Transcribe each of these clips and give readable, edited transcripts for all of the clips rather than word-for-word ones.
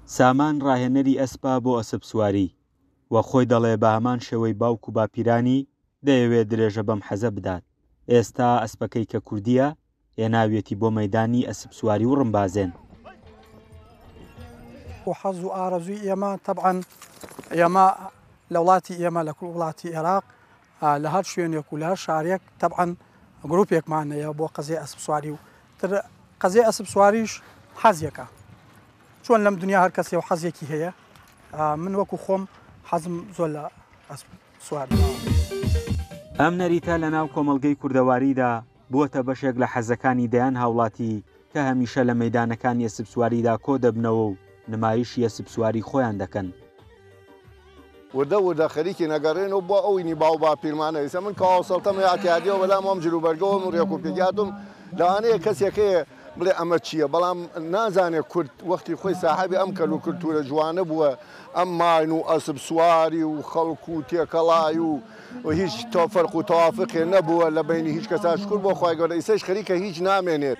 سامان ڕاهێنەری ئەسپە بۆ ئەسپسواری و خۆی دەڵێ بە هەمان شێوەی باوک و باپیرانی دەیەوێت درێژە بەم حەزە بدات، ئێستا ئەسپەکەی کە کوردییە هێناویەتی بۆ مەیدانی ئەسپسواری و ڕمبازێن. و حەز و ئارەزووی ئێمە تەبعەن ئێمە لە وڵاتی ئێمە لە وڵاتی عێراق لە هەر شوێنێک و لە هەر شارێک تەبعەن گروپێکمان هەیە بۆ قەزیەی ئەسپ سواری و تر قەزیەی ئەسپ سواریش حەزێکە چۆن لەم دنیا هەر کەسێ و حەزێکی هەیە من وەکو خۆم حەزم زۆر لە ئەسپ سواری. ئەم نەریتە لە ناو کۆمەڵگەی کوردەواریدا بووەتە بەشێک لە حەزەکانی دەیان هاوڵاتی کە هەمیشە لە مەیدانەکانی ئەسپسواریدا کۆ دەبنەوە و نمایشی ئەسپسواری خۆیان دەکەن. وردە وردە خەریکین ئەگەڕێنەوە بۆ ئەو ینی باو باپیرمانە ئیستا من کەوا سەڵتەم ئیعتیادیەوە بەلام ئەم جل و بەرگەوە و ڕێک و پێکیاتم لەوانەیە کەسێک هەیە بڵێ ئەمە چییە بەڵام نازانێ کورد وەختی خۆی ساحەبی ئەم کەل و کلتورە جوانە بووە ئەم ماین و ئەسپ سواری و خەڵک و تێکەڵای و هیچ فەرق و تەوافقێ نەبووە لە بەینی هیچ کەسا شکور بۆ خوای گەورە ئیسەش خەریکە هیچ نامێنێت.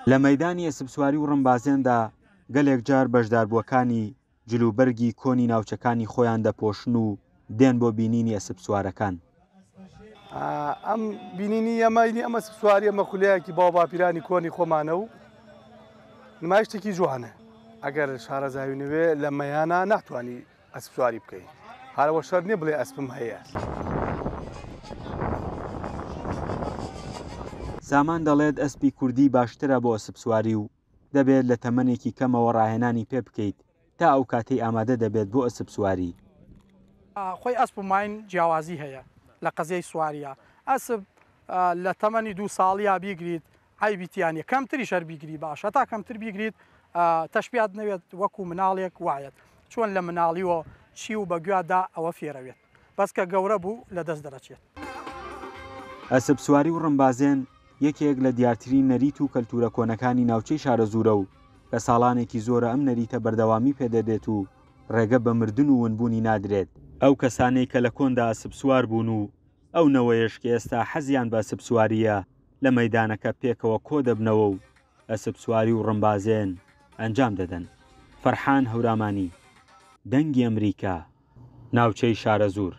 لە مەیدانی ئەسپسواری و ڕمبازێندا گەلێک جار بەشداربووەکانی جلوبەرگی کۆنی ناوچەکانی خۆیان دەپۆشن و دێن بۆ بینینی ئەسپسوارەکان. ئەم بینینی ئەمە ئەم ئەسپسواریە مەخولەیەکی باوباپیرانی کۆنی خۆمانە و نمایشتێکی جوانە ئەگەر شارەزاوی نەوێ لە مەیانە ناتوانانی ئەسپسواری بکەی هەرەوە شەر نیە بڵێ ئەسپم هەیە. سامان دەڵێت ئەسپی کوردی باشترە بۆ ئەسپسواری و دەبێت لە تەمەنێکی کەمەوە ڕاهێنانی پێ بکەیت تا ئەو کاتەی ئامادە دەبێت بۆ ئەسپسواری. خۆی ئەسپ و ماین جیاوازی هەیە لە قەزیەی سواریە ئەسپ لە تەمەنی دوو ساڵیا بیگریت عەیبی تیا نیە کەمتریش هەر بیگری باشە هەتا کەمتر بیگریت تەشبیات نەوێت وەکو مناڵێک وایەت چۆن لە مناڵیوە چی و بە گویا دا ئەوە فێرەوێت بەس کە گەورە بوو لە دەست دەرەچێت. ئەسپسواری و ڕمبازێن یەکێک لە دیارترین نەریت و کەلتوورە کۆنەکانی ناوچەی شارەزوورە و کە ساڵانێکی زۆرە ئەم نەریتە بەردەوامی پێدەدێت و ڕێگە بە مردن و ونبوونی نادرێت. ئەو کەسانەی کە لە کۆندا ئەسپسوار بوون و ئەو نەوەیەش کە ئێستا حەزیان بە ئەسپسوارییە لە مەیدانەکە پێکەوە کۆدەبنەوە و ئەسپسواری و ڕمبازێن ئەنجام دەدەن. فەرحان هەورامانی، دەنگی ئەمریکا، ناوچەی شارەزوور.